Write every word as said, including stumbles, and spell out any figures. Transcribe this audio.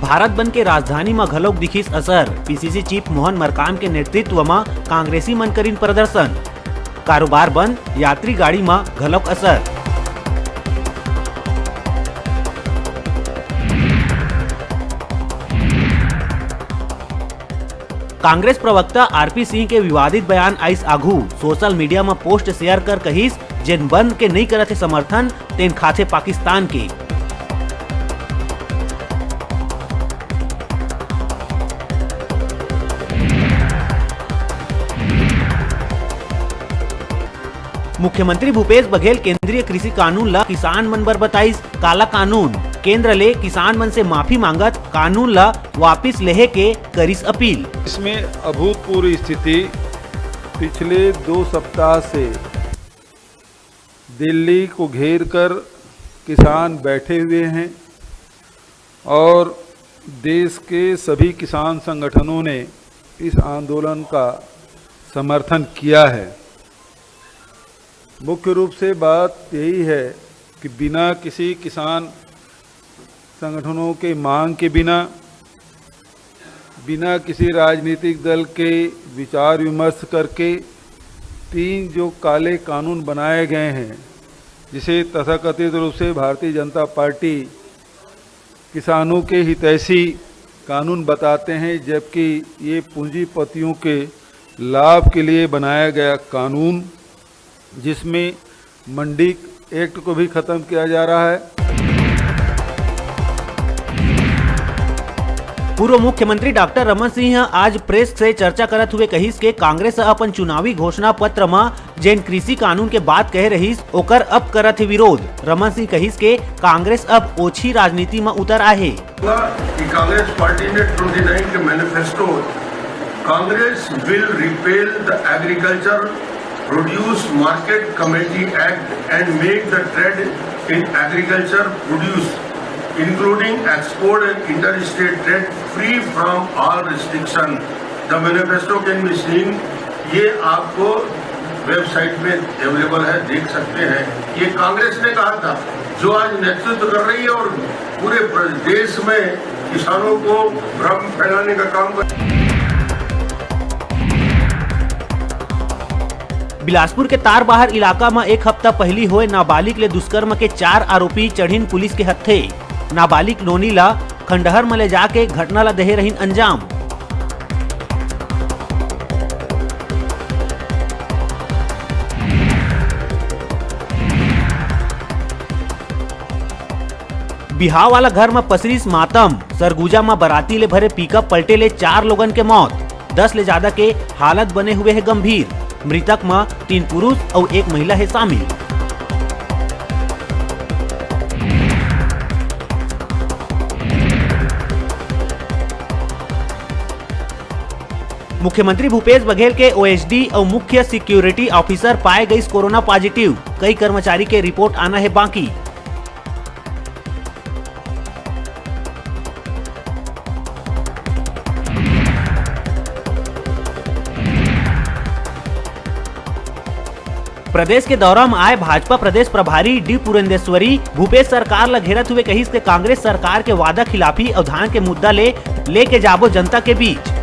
भारत बंद के राजधानी म घलोक दिखिस असर। पीसीसी चीफ मोहन मरकाम के नेतृत्व म कांग्रेसी मन करिन प्रदर्शन। कारोबार बंद, यात्री गाड़ी म घलोक असर। कांग्रेस प्रवक्ता आरपी सिंह के विवादित बयान आइस आघू। सोशल मीडिया म पोस्ट शेयर कर कहिस, "जेन बंद के नइ करत हे समर्थन, तेन खाथे पाकिस्तान के।" मुख्यमंत्री भूपेश बघेल केंद्रीय कृषि कानून ला किसान मन बर बताइस काला कानून। केंद्र ले किसान मन से माफी मांगत कानून ला वापिस लेहे के करिस अपील। इसमें अभूतपूर्व स्थिति। पिछले दो सप्ताह से दिल्ली को घेर कर किसान बैठे हुए हैं और देश के सभी किसान संगठनों ने इस आंदोलन का समर्थन किया है। मुख्य रूप से बात यही है कि बिना किसी किसान संगठनों के मांग के बिना, बिना किसी राजनीतिक दल के विचार विमर्श करके तीन जो काले कानून बनाए गए हैं, जिसे तथाकथित रूप से भारतीय जनता पार्टी किसानों के हितैषी कानून बताते हैं, जबकि ये पूंजीपतियों के लाभ के लिए बनाया गया कानून, जिसमें मंडी एक्ट को भी खत्म किया जा रहा है। पूर्व मुख्यमंत्री डॉक्टर रमन सिंह आज प्रेस से चर्चा करत हुए कहिस के कांग्रेस ह अपन चुनावी घोषणा पत्र म जेन कृषि कानून के बात कहे रहिस, ओकर अब करत हे विरोध। रमन सिंह कहिस के कांग्रेस अब ओछी राजनीति म उतर आहे। कि कांग्रेस पार्टी ने ट्वेंटी नाइन के manifesto, Congress will repeal the Agriculture Produce Market Committee Act and make the trade in agriculture produce, including export and interstate trade, free from all restriction. The manifesto can be seen, ये आपको website में available है, देख सकते हैं। ये कांग्रेस ने कहा था, जो आज नेतृत्व कर रही है और पूरे प्रदेश में किसानों को भ्रम फैलाने का काम कर। बिलासपुर के तारबहार इलाका म एक हफ्ता पहिली होए नाबालिग ले दुष्कर्म के चार आरोपी चढ़िन पुलिस के हत्थे। नाबालिग नोनी ला खंडहर म ले जाके घटना ला देहे रहिन अंजाम। बिहाव वाला घर म पसरिस मातम। सरगुजा म बराती ले भरे पिकअप पलटे ले चार लोगन के मौत, दस ले जादा के हालत बने हुए हे गंभीर। मृतक म तीन पुरुष अउ एक महिला हे शामिल। मुख्यमंत्री भूपेश बघेल के ओएसडी अउ मुख्य सिक्योरिटी ऑफिसर पाए गइस कोरोना पॉजिटिव, कई कर्मचारी के रिपोर्ट आना हे बाकी। प्रदेश के दौरा म आए भाजपा प्रदेश प्रभारी डी पुरंदेश्वरी भूपेश सरकार ल घेरत हुए कहिस के कांग्रेस सरकार के वादा खिलाफी अउ धान के मुद्दा ले लेके जाबो जनता के बीच।